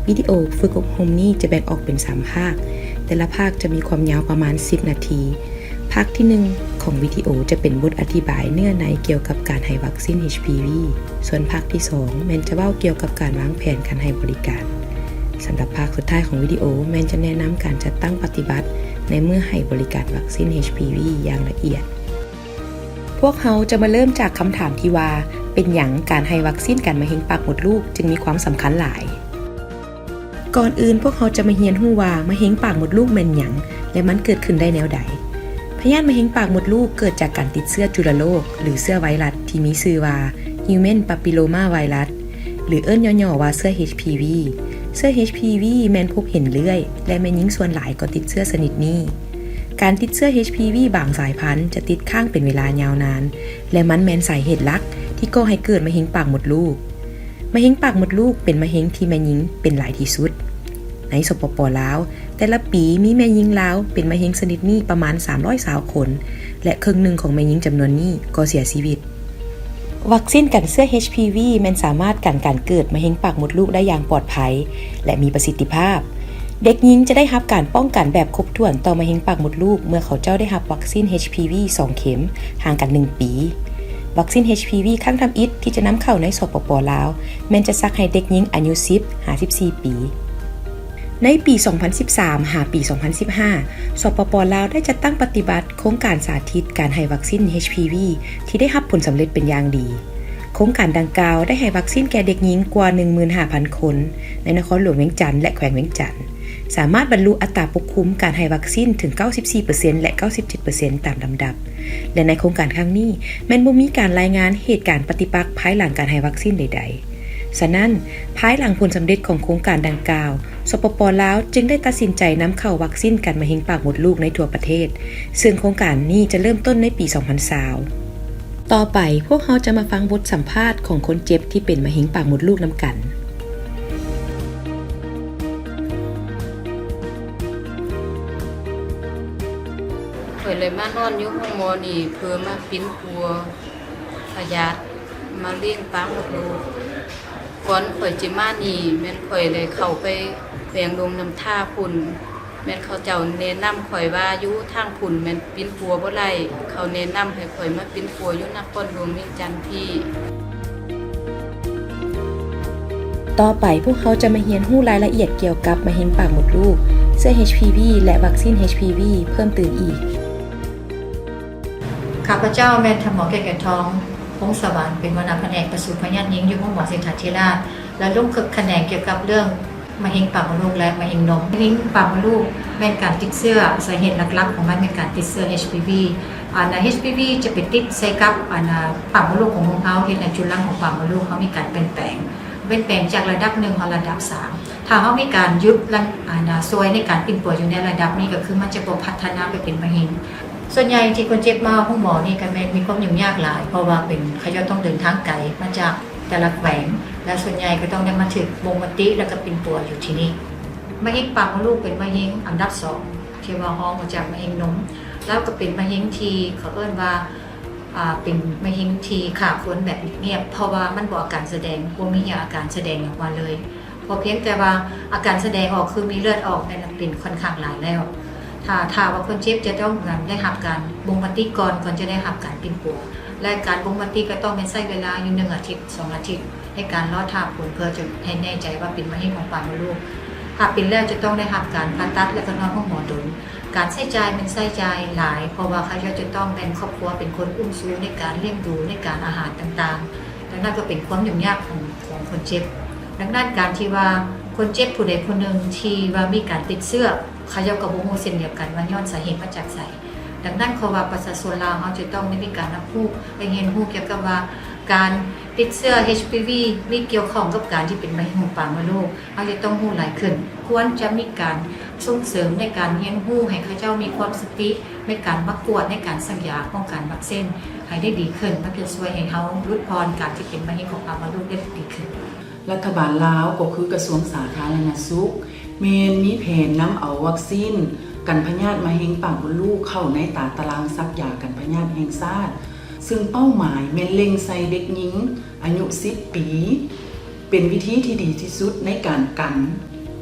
ວິດີໂອຝຶກອົບຮົມນີ້ຈະແບ່ງອອກເປັນສາມພາກ, ແຕ່ລະພາກຈະມີຄວາມຍາວປະມານສິບນາທີ. ພາກທີໜຶ່ງຂອງວິດີໂອຈະເປັນບົດອະທິບາຍເນື້ອໃນກ່ຽວກັບການໃຫ້ວັກຊີນ ເອດຈ໌ ໄອ ວີ ສ່ວນພາກທີສອງແມ່ນຈະເວົ້າກ່ຽວກັບການວາງແຜນການໃຫ້ບໍລິການ. ສຳລັບພາກສຸດທ້າຍຂອງວິດີໂອແມ່ນຈະແນະນຳການຈັດຕັ້ງປະຕິບັດໃນເມື່ອໃຫ້ບໍລິການວັກຊີນ ເອດຈ໌ ໄອ ວີ ຢ່າງລະອຽດ. ພວກເຮົາຈະມາເລີ່ມຈາກຄຳຖາມທີ່ວ່າ ເປັນຫຍັງການໃຫ້ວັກຊີນກັນມະເຮັງປາກມົດລູກຈຶ່ງມີຄວາມສຳຄັນຫຼາຍ? ກ່ອນອື່ນ, ພວກເຮົາຈະມາຮຽນຮູ້ວ່າມະເຮັງປາກມົດລູກແມ່ນຫຍັງ ແລະ ມັນເກີດຂຶ້ນໄດ້ແນວໃດ. ພະຍາດມະເຮັງປາກມົດລູກເກີດຈາກການຕິດເຊື້ອຈຸລະໂລກ ຫຼື ເຊື້ອໄວຣັສທີ່ມີຊື່ວ່າ Human Papillomavirus ຫຼື ເອີ້ນຫຍໍ້ໆວ່າເຊື້ອ ເອດຈ໌ ໄອ ວີ. ເຊື້ອ ເອດຈ໌ ໄອ ວີ ແມ່ນພົບເຫັນເລື້ອຍ ແລະ ແມ່ຍິງສ່ວນຫຼາຍກໍຕິດເຊື້ອຊະນິດນີ້. ການຕິດເຊື້ອ ເອດຈ໌ ໄອ ວີ ບາງສາຍພັນຈະຕິດຄ້າງເປັນເວລາຍາວນານ ແລະ ມັນແມ່ນສາເຫດຫຼັກທີ່ກໍ່ໃຫ້ເກີດມະເຮັງປາກມົດລູກ. ມະເຮັງປາກມົດລູກເປັນມະເຮັງທີ່ແມ່ຍິງເປັນຫຼາຍທີ່ສຸດ. ໃນ ສປປ ລາວ, ແຕ່ລະປີມີແມ່ຍິງລາວເປັນມະເຮັງຊະນິດນີ້ປະມານສາມຮ້ອຍຊາວຄົນ ແລະ ເຄິ່ງໜຶ່ງຂອງແມ່ຍິງຈຳນວນນີ້ກໍເສຍຊີວິດ. ວັກຊີນກັນເຊື້ອ ເອດຈ໌ ໄອ ວີ ແມ່ນສາມາດກັນການເກີດມະເຮັງປາກມົດລູກໄດ້ຢ່າງປອດໄພ ແລະ ມີປະສິດທິພາບ. ເດັກຍິງຈະໄດ້ຮັບການປ້ອງກັນແບບຄົບຖ້ວນຕໍ່ມະເຮັງປາກມົດລູກເມື່ອເຂົາເຈົ້າໄດ້ຮັບວັກຊີນ ເອດຈ໌ ໄອ ວີ ສອງເຂັມ ຫ່າງກັນໜຶ່ງປີ. ວັກຊີນ ເອດຈ໌ ໄອ ວີ ຄັ້ງທຳອິດທີ່ຈະນຳເຂົ້າໃນ ສປປ ລາວ ແມ່ນຈະສັກໃຫ້ເດັກຍິງອາຍຸສິບຫາສິບສີ່ປີ. ໃນປີສອງພັນສິບສາມ ຫາປີສອງພັນສິບຫ້າ ສປປ ລາວ ໄດ້ຈັດຕັ້ງປະຕິບັດໂຄງການສາທິດການໃຫ້ວັກຊີນ ເອດຈ໌ ໄອ ວີ ທີ່ໄດ້ຮັບຜົນສຳເລັດເປັນຢ່າງດີ. ໂຄງການດັ່ງກ່າວໄດ້ໃຫ້ວັກຊີນແກ່ເດັກຍິງກວ່າໜຶ່ງໝື່ນຫ້າພັນຄົນ ໃນນະຄອນຫຼວງວຽງຈັນ ແລະ ແຂວງວຽງຈັນ, ສາມາດບັນລຸອັດຕາປົກຄຸມການໃຫ້ວັກຊີນເຖິງເກົ້າສິບສີ່ເປີເຊັນ ແລະ ເກົ້າສິບເຈັດເປີເຊັນຕາມລຳດັບ ແລະ ໃນໂຄງການຄັ້ງນີ້ແມ່ນບໍ່ມີການລາຍງານເຫດການປະຕິປັກພາຍຫຼັງການໃຫ້ວັກຊີນໃດໆ. ສະນັ້ນ, ພາຍຫຼັງຜົນສຳເລັດຂອງໂຄງການດັ່ງກ່າວ, ສປປ ລາວ ຈຶ່ງໄດ້ຕັດສິນໃຈນຳເຂົ້າວັກຊີນກັນມະເຮັງປາກມົດລູກໃນທົ່ວປະເທດ, ເຊິ່ງໂຄງການນີ້ຈະເລີ່ມຕົ້ນໃນປີສອງພັນຊາວ. ຕໍ່ໄປ, ພວກເຮົາຈະມາຟັງບົດສຳພາດຂອງຄົນເຈັບທີ່ເປັນມະເຮັງປາກມົດລູກນຳກັນ. ຂ້ອຍເລີຍມານອນຢູ່ໂຮງໝໍນີ້ ເພື່ອມາປິ່ນປົວພະຍາດມະເຮັງປາກມົດລູກ. ກ່ອນຂ້ອຍຈະມານີ້ ແມ່ນຂ້ອຍໄດ້ເຂົ້າໄປແຂວງຫຼວງນ້ຳທາພຸ້ນ, ແມ່ນເຂົາເຈົ້າແນະນຳຂ້ອຍວ່າຢູ່ທາງພຸ້ນແມ່ນປິ່ນປົວບໍ່ໄດ້, ເຂົາແນະນຳໃຫ້ຂ້ອຍມາປິ່ນປົວຢູ່ນະຄອນຫຼວງວຽງຈັນພີ້. ຕໍ່ໄປ, ພວກເຮົາຈະມາຮຽນຮູ້ລາຍລະອຽດກ່ຽວກັບມະເຮັງປາກມົດລູກ, ເຊື້ອ ເອດຈ໌ ໄອ ວີ ແລະ ວັກຊີນ ເອດຈ໌ ໄອ ວີ ເພີ່ມຕື່ມອີກ. ຂ້າພະເຈົ້າແມ່ນທ່ານໝໍ ແກ້ວແກ່ນທອງ ພົງສະຫວັນ ເປັນຫົວໜ້າພະແນກປະສູນພະຍາດຍິງຢູ່ໂຮງໝໍເສດຖາທິລາດ ແລະ ລົງເລິກຂະແໜງກ່ຽວກັບເລື່ອງມະເຮັງປາກມົດລູກ ແລະ ມະເຮັງນົມ. ມະເຮັງປາກມົດລູກແມ່ນການຕິດເຊື້ອ, ສາເຫດຫຼັກໆຂອງມັນແມ່ນການຕິດເຊື້ອ ເອດຈ໌ ໄອ ວີ. ອັນ ເອດຈ໌ ໄອ ວີ ຈະໄປຕິດໃສ່ກັບ ອັນ ປາກມົດລູກຂອງເຮົາ, ເຮັດໃຫ້ຈຸລັງຂອງປາກມົດລູກເຮົາມີການປ່ຽນແປງ, ປ່ຽນແປງຈາກລະດັບໜຶ່ງຮອດລະດັບສາມ. ຖ້າເຮົາມີການຢຸດ ອັນ ຊ່ວຍໃນການປິ່ນປົວຢູ່ໃນລະດັບນີ້ ກໍຄືມັນຈະບໍ່ພັດທະນາໄປເປັນມະເຮັງ. ສ່ວນໃຫຍ່ທີ່ຄົນເຈັບມາໂຮງໝໍນີ້ກໍແມ່ນມີຄວາມຫຍຸ້ງຍາກຫຼາຍ, ເພາະວ່າເປັນ ເຂົາເຈົ້າຕ້ອງເດີນທາງໄກມາຈາກແຕ່ລະແຂວງ ແລະ ສ່ວນໃຫຍ່ກໍຕ້ອງໄດ້ມາຖືກບົ່ງມະຕິ ແລ້ວກໍປິ່ນປົວຢູ່ທີ່ນີ້. ມະເຮັງປາກມົດລູກເປັນມະເຮັງອັນດັບສອງ ທີ່ວ່າຮອງມາຈາກມະເຮັງນົມ, ແລ້ວກໍເປັນມະເຮັງທີ່ເຂົາເອີ້ນວ່າ ອ່າ ເປັນມະເຮັງທີ່ຂ້າຄົນແບບງຽບໆ ເພາະວ່າມັນບໍ່ອາການສະແດງ, ບໍ່ມີອາການສະແດງອອກມາເລີຍ. ພໍພຽງແຕ່ວ່າອາການສະແດງອອກຄືມີເລືອດອອກ ແມ່ນເປັນຂ້ອນຂ້າງຫຼາຍແລ້ວ. ຖ້າ ຖ້າວ່າຄົນເຈັບຈະຕ້ອງການໄດ້ຮັບການບົ່ງມະຕິກ່ອນ ກ່ອນຈະໄດ້ຮັບການປິ່ນປົວ ແລະ ການບົ່ງມະຕິກໍຕ້ອງແມ່ນໃຊ້ເວລາຢູ່ໜຶ່ງອາທິດ ສອງອາທິດ ໃນການລໍຖ້າຜົນ ເພື່ອຈະໃຫ້ແນ່ໃຈວ່າເປັນມະເຮັງຂອງປາກມົດລູກ. ຖ້າເປັນແລ້ວຈະຕ້ອງໄດ້ຮັບການຜ່າຕັດ ແລະ ກໍນອນໂຮງໝໍດົນ. ການໃຊ້ຈ່າຍແມ່ນໃຊ້ຈ່າຍຫຼາຍ ເພາະວ່າເຂົາເຈົ້າຈະຕ້ອງແບ່ງຄອບຄົວເປັນຄົນອຸ້ມຊູໃນການລ້ຽງດູ ໃນການອາຫານຕ່າງໆ. ດັ່ງນັ້ນກໍເປັນຄວາມຫຍຸ້ງຍາກຂອງ ຂອງຄົນເຈັບ. ດັ່ງນັ້ນການທີ່ວ່າຄົນເຈັບຜູ້ໃດຜູ້ໜຶ່ງທີ່ວ່າມີການຕິດເຊື້ອ ເຂົາເຈົ້າກໍບໍ່ຮູ້ເຊັ່ນດຽວກັນວ່າຍ້ອນສາເຫດມາຈາກໃສ. ດັ່ງນັ້ນ ເພາະວ່າປະຊາຊົນລາວເຮົາຈະຕ້ອງໄດ້ມີການຮັບຮູ້ ແລະ ຮຽນຮູ້ກ່ຽວກັບວ່າການຕິດເຊື້ອ ເອດຈ໌ ໄອ ວີ ມີກ່ຽວຂ້ອງກັບການທີ່ເປັນມະເຮັງຂອງປາກມົດລູກ. ເຮົາຈະຕ້ອງຮູ້ຫຼາຍຂຶ້ນ. ຄວນຈະມີການສົ່ງເສີມໃນການຮຽນຮູ້ໃຫ້ເຂົາເຈົ້າມີຄວາມສະຕິໃນການມາກວດ ໃນການສັກຢາປ້ອງກັນວັກຊີນໃຫ້ໄດ້ດີຂຶ້ນ. ມັນຈະຊ່ວຍໃຫ້ເຮົາຫຼຸດຜ່ອນການທີ່ເປັນມະເຮັງຂອງປາກມົດລູກໄດ້ດີຂຶ້ນ. ລັດຖະບານລາວ ກໍຄືກະຊວງສາທາລະນະສຸກ ແມ່ນມີແຜນນຳເອົາວັກຊີນກັນພະຍາດມະເຮັງປາກມົດລູກເຂົ້າໃນຕາຕະລາງສັກຢາກັນພະຍາດແຫ່ງຊາດ, ເຊິ່ງເປົ້າໝາຍແມ່ນເລັ່ງໃສ່ເດັກຍິງອາຍຸສິບປີ ເປັນວິທີທີ່ດີທີ່ສຸດໃນການກັນ.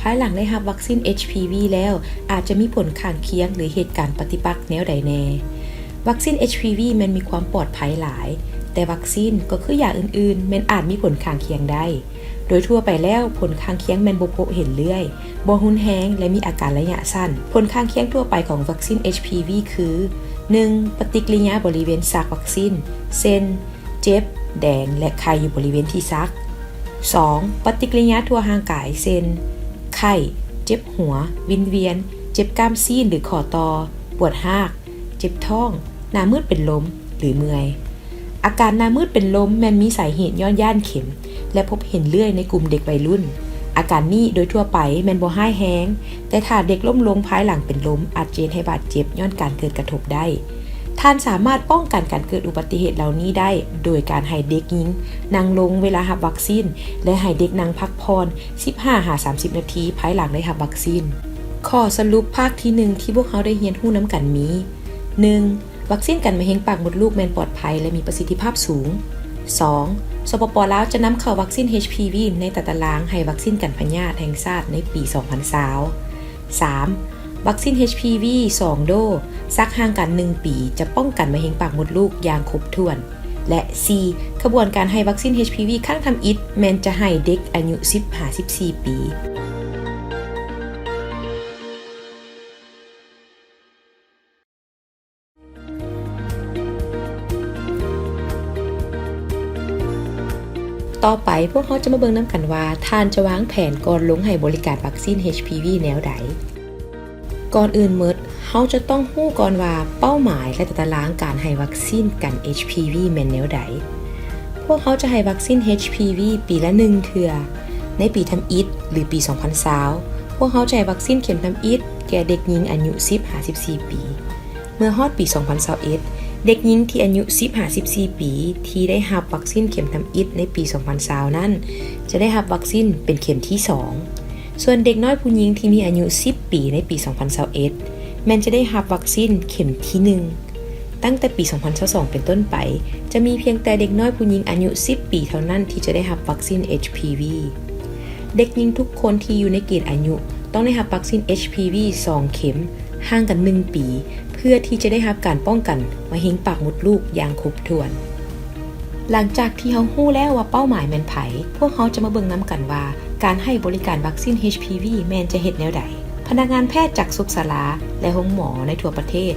ພາຍຫຼັງໄດ້ຮັບວັກຊີນ ເອັດ ເອັດ ພີ ແລ້ວ ອາດຈະມີຜົນຂ້າງຄຽງ ຫຼື ເຫດການປະຕິປັກແນວໃດແດ່? ວັກຊີນ ເອັດ ເອັດ ພີ ແມ່ນມີຄວາມປອດໄພຫຼາຍ, ແຕ່ວັກຊີນກໍຄືຢາອື່ນໆ ແມ່ນອາດມີຜົນຂ້າງຄຽງໄດ້. ໂດຍທົ່ວໄປແລ້ວ, ຜົນຂ້າງຄຽງແມ່ນບໍ່ພົບເຫັນເລື້ອຍ, ບໍ່ຮຸນແຮງ ແລະ ມີອາການໄລຍະສັ້ນ. ຜົນຂ້າງຄຽງທົ່ວໄປຂອງວັກຊີນ ເອັດ ເອັດ ພີ ຄື ໜຶ່ງ ປະຕິກິລິຍາບໍລິເວນສັກວັກຊີນ ເຊັ່ນ ເຈັບ, ແດງ ແລະ ໄຂ້ຢູ່ບໍລິເວນທີ່ສັກ. ສອງ ປະຕິກິລິຍາທົ່ວຮ່າງກາຍ ເຊັ່ນ ໄຂ້, ເຈັບຫົວ, ວິນວຽນ, ເຈັບກ້າມຊີ້ນ ຫຼື ຂໍ້ຕໍ່, ປວດຮາກ, ເຈັບທ້ອງ, ໜ້າມືດເປັນລົມ ຫຼື ເມື່ອຍ. ອາການໜ້າມືດເປັນລົມແມ່ນມີສາເຫດຍ້ອນຢ້ານເຂັມ ແລະ ພົບເຫັນເລື້ອຍໃນກຸ່ມເດັກໄວລຸ້ນ. ອາການນີ້ໂດຍທົ່ວໄປແມ່ນບໍ່ຮ້າຍແຮງ, ແຕ່ຖ້າເດັກລົ້ມລົງພາຍຫຼັງເປັນລົມ ອາດຈະເຮັດໃຫ້ບາດເຈັບຍ້ອນການເກີດກະທົບໄດ້. ທ່ານສາມາດປ້ອງກັນການເກີດອຸບັດຕິເຫດເຫຼົ່ານີ້ໄດ້ ໂດຍການໃຫ້ເດັກຍິງນັ່ງລົງເວລາຮັບວັກຊີນ ແລະ ໃຫ້ເດັກນັ່ງພັກຜ່ອນສິບຫ້າຫາສາມສິບນາທີພາຍຫຼັງໄດ້ຮັບວັກຊີນ. ຂໍ້ສະຫຼຸບພາກທີໜຶ່ງທີ່ພວກເຮົາໄດ້ຮຽນຮູ້ນຳກັນມີ ໜຶ່ງ ວັກຊີນກັນມະເຮັງປາກມົດລູກແມ່ນປອດໄພ ແລະ ມີປະສິດທິພາບສູງ. ສອງ ສປປ ລາວ ຈະນຳເຂົ້າວັກຊີນ ເອັດ ເອັດ ພີ ໃນຕາຕະລາງໃຫ້ວັກຊີນກັນພະຍາດແຫ່ງຊາດໃນປີສອງພັນຊາວ. ສາມ ວັກຊີນ ເອັດ ເອັດ ພີ ສອງໂດສ ສັກຫ່າງກັນໜຶ່ງປີ ຈະປ້ອງກັນມະເຮັງປາກມົດລູກຢ່າງຄົບຖ້ວນ. ແລະ ສີ່ ຂະບວນການໃຫ້ວັກຊີນ ເອັດ ເອັດ ພີ ຄັ້ງທຳອິດ ແມ່ນຈະໃຫ້ເດັກອາຍຸສິບຫາສິບສີ່ປີ. ຕໍ່ໄປ, ພວກເຮົາຈະມາເບິ່ງນຳກັນວ່າ ທ່ານຈະວາງແຜນກ່ອນລົງໃຫ້ບໍລິການວັກຊີນ ເອັດ ເອັດ ພີ ແນວໃດ? ກ່ອນອື່ນໝົດ, ເຮົາຈະຕ້ອງຮູ້ກ່ອນວ່າເປົ້າໝາຍ ແລະ ຕາຕະລາງການໃຫ້ວັກຊີນກັນ ເອັດ ເອັດ ພີ ແມ່ນແນວໃດ. ພວກເຮົາຈະໃຫ້ວັກຊີນ ເອັດ ເອັດ ພີ ປີລະໜຶ່ງເທື່ອ, ໃນປີທຳອິດ ຫຼື ປີສອງພັນຊາວ, ພວກເຮົາຈະໃຫ້ວັກຊີນເຂັມທຳອິດແກ່ເດັກຍິງອາຍຸສິບຫາສິບສີ່ປີ. ເມື່ອຮອດປີສອງພັນຊາວເອັດ, ເດັກຍິງທີ່ອາຍຸສິບຫາສິບສີ່ປີ ທີ່ໄດ້ຮັບວັກຊີນເຂັມທຳອິດໃນປີສອງພັນຊາວນັ້ນ ຈະໄດ້ຮັບວັກຊີນເປັນເຂັມທີສອງ. ສ່ວນເດັກນ້ອຍຜູ້ຍິງທີ່ມີອາຍຸສິບປີໃນປີສອງພັນຊາວເອັດ ແມ່ນຈະໄດ້ຮັບວັກຊີນເຂັມທີໜຶ່ງ. ຕັ້ງແຕ່ປີສອງພັນຊາວສອງເປັນຕົ້ນໄປ, ຈະມີພຽງແຕ່ເດັກນ້ອຍຜູ້ຍິງອາຍຸສິບປີເທົ່ານັ້ນທີ່ຈະໄດ້ຮັບວັກຊີນ ເອັດ ເອັດ ພີ ເດັກຍິງທຸກຄົນທີ່ຢູ່ໃນເກນອາຍຸຕ້ອງໄດ້ຮັບວັກຊີນ ເອັດ ເອັດ ພີ ສອງເຂັມ ຫ່າງກັນໜຶ່ງປີ ເພື່ອທີ່ຈະໄດ້ຮັບການປ້ອງກັນມະເຮັງປາກມົດລູກຢ່າງຄົບຖ້ວນ. ຫຼັງຈາກທີ່ເຮົາຮູ້ແລ້ວວ່າເປົ້າໝາຍແມ່ນໃຜ, ພວກເຮົາຈະມາເບິ່ງນຳກັນວ່າ ການໃຫ້ບໍລິການວັກຊີນ ເອັດ ເອັດ ພີ ແມ່ນຈະເຮັດແນວໃດ. ພະນັກງານແພດຈາກສຸກສາລາ ແລະ ໂຮງໝໍໃນທົ່ວປະເທດ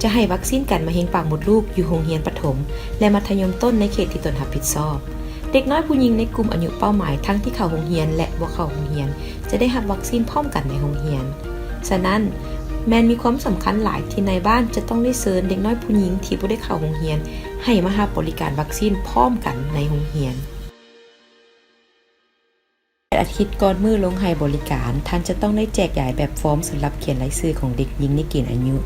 ຈະໃຫ້ວັກຊີນກັນມະເຮັງປາກມົດລູກຢູ່ໂຮງຮຽນປະຖົມ ແລະ ມັດທະຍົມຕົ້ນໃນເຂດທີ່ຕົນຮັບຜິດຊອບ. ເດັກນ້ອຍຜູ້ຍິງໃນກຸ່ມອາຍຸເປົ້າໝາຍ ທັງທີ່ເຂົ້າໂຮງຮຽນ ແລະ ບໍ່ເຂົ້າໂຮງຮຽນ ຈະໄດ້ຮັບວັກຊີນພ້ອມກັນໃນໂຮງຮຽນ. ສະນັ້ນ, ແມ່ນມີຄວາມສຳຄັນຫຼາຍທີ່ນາຍບ້ານຈະຕ້ອງໄດ້ເຊີນເດັກນ້ອຍຜູ້ຍິງທີ່ບໍ່ໄດ້ເຂົ້າໂຮງຮຽນ ໃຫ້ມາຮັບບໍລິການວັກຊີນພ້ອມກັນໃນໂຮງຮຽນ. ແປດອາທິດກ່ອນມື້ລົງໃຫ້ບໍລິການ, ທ່ານຈະຕ້ອງໄດ້ແຈກຢາຍແບບຟອມສຳລັບຂຽນລາຍຊື່ຂອງເດັກຍິງໃນເກນອາຍຸ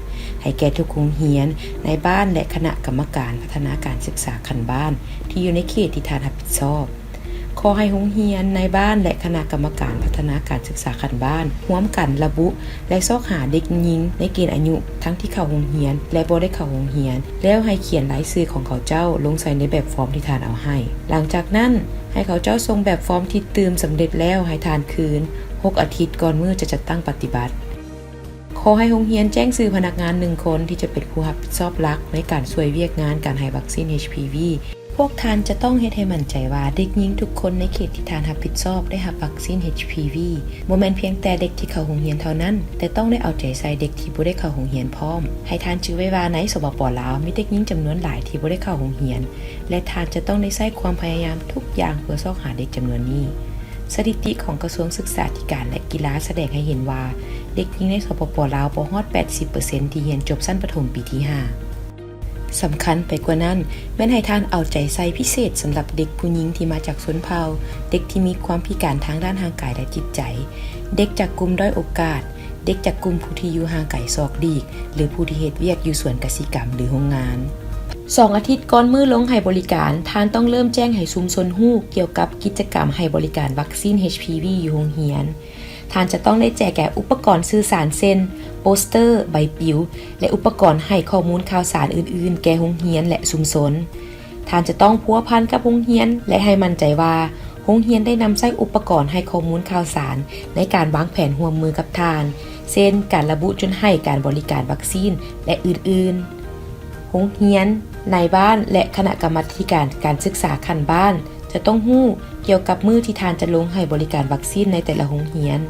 ໃຫ້ແກ່ທຸກໂຮງຮຽນ, ນາຍບ້ານ ແລະ ຄະນະກຳມະການພັດທະນາການສຶກສາຂັ້ນບ້ານທີ່ຢູ່ໃນເຂດທີ່ທ່ານຮັບຜິດຊອບ. ຂໍໃຫ້ໂຮງຮຽນ, ນາຍບ້ານ ແລະ ຄະນະກຳມະການພັດທະນາການສຶກສາຂັ້ນບ້ານ ຮ່ວມກັນລະບຸ ແລະ ຊອກຫາເດັກຍິງໃນເກນອາຍຸ ທັງທີ່ເຂົ້າໂຮງຮຽນ ແລະ ບໍ່ໄດ້ເຂົ້າໂຮງຮຽນ, ແລ້ວໃຫ້ຂຽນລາຍຊື່ຂອງເຂົາເຈົ້າລົງໃສ່ໃນແບບຟອມທີ່ທ່ານເອົາໃຫ້. ຫຼັງຈາກນັ້ນ, ໃຫ້ເຂົາເຈົ້າສົ່ງແບບຟອມທີ່ຕື່ມສຳເລັດແລ້ວໃຫ້ທ່ານຄືນ ຫົກອາທິດກ່ອນມື້ຈະຈັດຕັ້ງປະຕິບັດ. ຂໍໃຫ້ໂຮງຮຽນແຈ້ງຊື່ພະນັກງານໜຶ່ງຄົນທີ່ຈະເປັນຜູ້ຮັບຜິດຊອບຫຼັກໃນການຊ່ວຍວຽກງານການໃຫ້ວັກຊີນ ເອັດ ເອັດ ພີ ພວກທ່ານຈະຕ້ອງເຮັດໃຫ້ໝັ້ນໃຈວ່າເດັກຍິງທຸກຄົນໃນເຂດທີ່ທ່ານຮັບຜິດຊອບໄດ້ຮັບວັກຊີນ ເອັດ ເອັດ ພີ ບໍ່ແມ່ນພຽງແຕ່ເດັກທີ່ເຂົ້າໂຮງຮຽນເທົ່ານັ້ນ, ແຕ່ຕ້ອງໄດ້ເອົາໃຈໃສ່ເດັກທີ່ບໍ່ໄດ້ເຂົ້າໂຮງຮຽນພ້ອມ. ໃຫ້ທ່ານຈື່ໄວ້ວ່າໃນ ສປປ ລາວ ມີເດັກຍິງຈຳນວນຫຼາຍທີ່ບໍ່ໄດ້ເຂົ້າໂຮງຮຽນ ແລະ ທ່ານຈະຕ້ອງໄດ້ໃຊ້ຄວາມພະຍາຍາມທຸກຢ່າງເພື່ອຊອກຫາເດັກຈຳນວນນີ້. ສະຖິຕິຂອງກະຊວງສຶກສາທິການ ແລະ ກິລາສະແດງໃຫ້ເຫັນວ່າ ເດັກຍິງໃນ ສປປ ລາວ ບໍ່ຮອດແປດສິບເປີເຊັນທີ່ຮຽນຈົບຊັ້ນປະຖົມປີທີຫ້າ. ສຳຄັນໄປກວ່ານັ້ນ ແມ່ນໃຫ້ທ່ານເອົາໃຈໃສ່ພິເສດສຳລັບເດັກຜູ້ຍິງທີ່ມາຈາກຊົນເຜົ່າ, ເດັກທີ່ມີຄວາມພິການທາງດ້ານຮ່າງກາຍ ແລະ ຈິດໃຈ, ເດັກຈາກກຸ່ມດ້ອຍໂອກາດ, ເດັກຈາກກຸ່ມຜູ້ທີ່ຢູ່ຫ່າງໄກສອກຫຼີກ ຫຼື ຜູ້ທີ່ເຮັດວຽກຢູ່ສວນກະສິກຳ ຫຼື ໂຮງງານ. ສອງອາທິດກ່ອນມື້ລົງໃຫ້ບໍລິການ, ທ່ານຕ້ອງເລີ່ມແຈ້ງໃຫ້ຊຸມຊົນຮູ້ກ່ຽວກັບກິດຈະກຳໃຫ້ບໍລິການວັກຊີນ ເອັດ ເອັດ ພີ ຢູ່ໂຮງຮຽນ. ທ່ານຈະຕ້ອງໄດ້ແຈກແຈງອຸປະກອນສື່ສານເຊັ່ນ ໂປສເຕີ, ໃບປິວ ແລະ ອຸປະກອນໃຫ້ຂໍ້ມູນຂ່າວສານອື່ນໆແກ່ໂຮງຮຽນ ແລະ ຊຸມຊົນ. ທ່ານຈະຕ້ອງພົວພັນກັບໂຮງຮຽນ ແລະ ໃຫ້ໝັ້ນໃຈວ່າ ໂຮງຮຽນໄດ້ນຳໃຊ້ອຸປະກອນໃຫ້ຂໍ້ມູນຂ່າວສານໃນການວາງແຜນຮ່ວມມືກັບທ່ານ, ເຊັ່ນ ການລະບຸຈຸດໃຫ້ການບໍລິການວັກຊີນ ແລະ ອື່ນໆ. ໂຮງຮຽນ, ນາຍບ້ານ ແລະ ຄະນະກຳມາທິການການສຶກສາຂັ້ນບ້ານ ຈະຕ້ອງຮູ້ກ່ຽວກັບມື້ທີ່ທ່ານຈະລົງໃຫ້ບໍລິການວັກຊີນໃນແຕ່ລະໂຮງຮຽນ.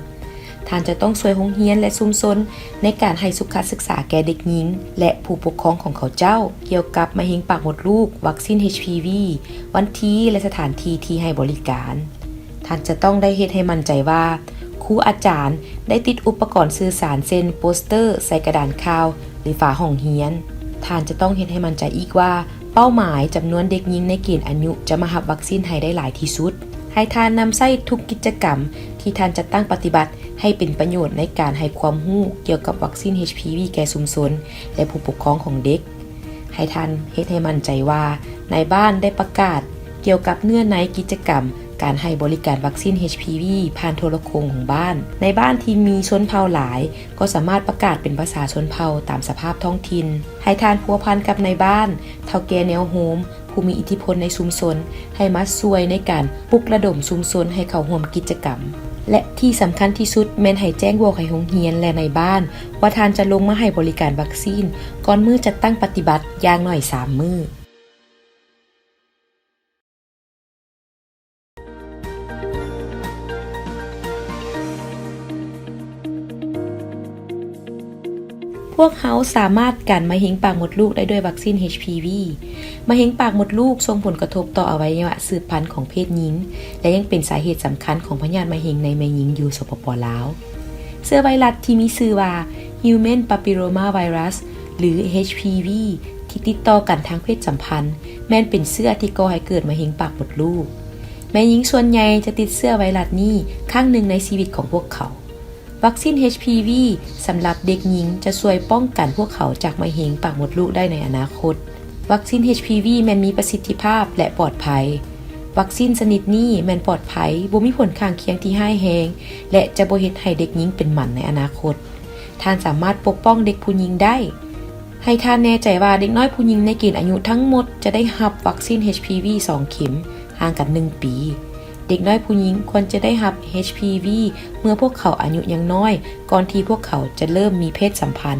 ທ່ານຈະຕ້ອງຊ່ວຍໂຮງຮຽນ ແລະ ຊຸມຊົນໃນການໃຫ້ສຸຂະສຶກສາແກ່ເດັກຍິງ ແລະ ຜູ້ປົກຄອງຂອງເຂົາເຈົ້າ ກ່ຽວກັບມະເຮັງປາກມົດລູກ, ວັກຊີນ ເອດເອັດພີວີ, ວັນທີ ແລະ ສະຖານທີ່ທີ່ໃຫ້ບໍລິການ. ທ່ານຈະຕ້ອງໄດ້ເຮັດໃຫ້ໝັ້ນໃຈວ່າ ຄູອາຈານໄດ້ຕິດອຸປະກອນສື່ສານ ເຊັ່ນ ໂປສເຕີ, ໃສ່ກະດານຂ່າວ ຫຼື ຝາຫ້ອງຮຽນ. ທ່ານຈະຕ້ອງເຮັດໃຫ້ໝັ້ນໃຈອີກວ່າ ເປົ້າໝາຍຈຳນວນເດັກຍິງໃນເກນອາຍຸຈະມາຮັບວັກຊີນໃຫ້ໄດ້ຫຼາຍທີ່ສຸດ. ໃຫ້ທ່ານນຳໃຊ້ທຸກກິດຈະກຳທີ່ທ່ານຈັດຕັ້ງປະຕິບັດໃຫ້ເປັນປະໂຫຍດໃນການໃຫ້ຄວາມຮູ້ກ່ຽວກັບວັກຊີນ ເອດເອັດພີວີ ແກ່ຊຸມຊົນ ແລະ ຜູ້ປົກຄອງຂອງເດັກ. ໃຫ້ທ່ານເຮັດໃຫ້ໝັ້ນໃຈວ່າ ນາຍບ້ານໄດ້ປະກາດກ່ຽວກັບເນື້ອໃນກິດຈະກຳການໃຫ້ບໍລິການວັກຊີນ ເອດເອັດພີວີ ຜ່ານໂທລະໂຄ່ງຂອງບ້ານ. ໃນບ້ານທີ່ມີຊົນເຜົ່າຫຼາຍ ກໍສາມາດປະກາດເປັນພາສາຊົນເຜົ່າຕາມສະພາບທ້ອງຖິ່ນ. ໃຫ້ທ່ານພົວພັນກັບນາຍບ້ານ, ເຖົ້າແກ່ແນວໂຮມ, ຜູ້ມີອິດທິພົນໃນຊຸມຊົນ ໃຫ້ມາຊ່ວຍໃນການປຸກລະດົມຊຸມຊົນໃຫ້ເຂົ້າຮ່ວມກິດຈະກຳ ແລະ ທີ່ສຳຄັນທີ່ສຸດແມ່ນໃຫ້ແຈ້ງບອກໃຫ້ໂຮງຮຽນ ແລະ ນາຍບ້ານວ່າທ່ານຈະລົງມາໃຫ້ບໍລິການວັກຊີນກ່ອນມື້ຈັດຕັ້ງປະຕິບັດຢ່າງໜ້ອຍສາມມື້. ພວກເຮົາສາມາດກັນມະເຮັງປາກມົດລູກໄດ້ດ້ວຍວັກຊີນ ເອດເອັດພີວີ. ມະເຮັງປາກມົດລູກສົ່ງຜົນກະທົບຕໍ່ອະໄວຍະວະສືບພັນຂອງເພດຍິງ ແລະ ຍັງເປັນສາເຫດສຳຄັນຂອງພະຍາດມະເຮັງໃນແມ່ຍິງຢູ່ ສປປ ລາວ. ເຊື້ອໄວຣັສທີ່ມີຊື່ວ່າ Human Papillomavirus ຫຼື ເອດເອັດພີວີ ທີ່ຕິດຕໍ່ກັນທາງເພດສຳພັນ ແມ່ນເປັນເຊື້ອທີ່ກໍ່ໃຫ້ເກີດມະເຮັງປາກມົດລູກ. ແມ່ຍິງສ່ວນໃຫຍ່ຈະຕິດເຊື້ອໄວຣັສນີ້ຄັ້ງໜຶ່ງໃນຊີວິດຂອງພວກເຂົາ. ວັກຊີນ ເອດເອັດພີວີ ສຳລັບເດັກຍິງຈະຊ່ວຍປ້ອງກັນພວກເຂົາຈາກມະເຮັງປາກມົດລູກໄດ້ໃນອະນາຄົດ. ວັກຊີນ ເອດເອັດພີວີ ແມ່ນມີປະສິດທິພາບ ແລະ ປອດໄພ. ວັກຊີນຊະນິດນີ້ແມ່ນປອດໄພ, ບໍ່ມີຜົນຂ້າງຄຽງທີ່ຮ້າຍແຮງ ແລະ ຈະບໍ່ເຮັດໃຫ້ເດັກຍິງເປັນໝັນໃນອະນາຄົດ. ທ່ານສາມາດປົກປ້ອງເດັກຜູ້ຍິງໄດ້. ໃຫ້ທ່ານແນ່ໃຈວ່າເດັກນ້ອຍຜູ້ຍິງໃນເກນອາຍຸທັງໝົດຈະໄດ້ຮັບວັກຊີນ ເອດເອັດພີວີ ສອງເຂັມ, ຫ່າງກັນໜຶ່ງປີ. ເດັກນ້ອຍຜູ້ຍິງຄວນຈະໄດ້ຮັບ ເອດເອັດພີວີ ເມື່ອພວກເຂົາອາຍຸຍັງນ້ອຍ, ກ່ອນທີ່ພວກເຂົາຈະເລີ່ມມີເພດສຳພັນ.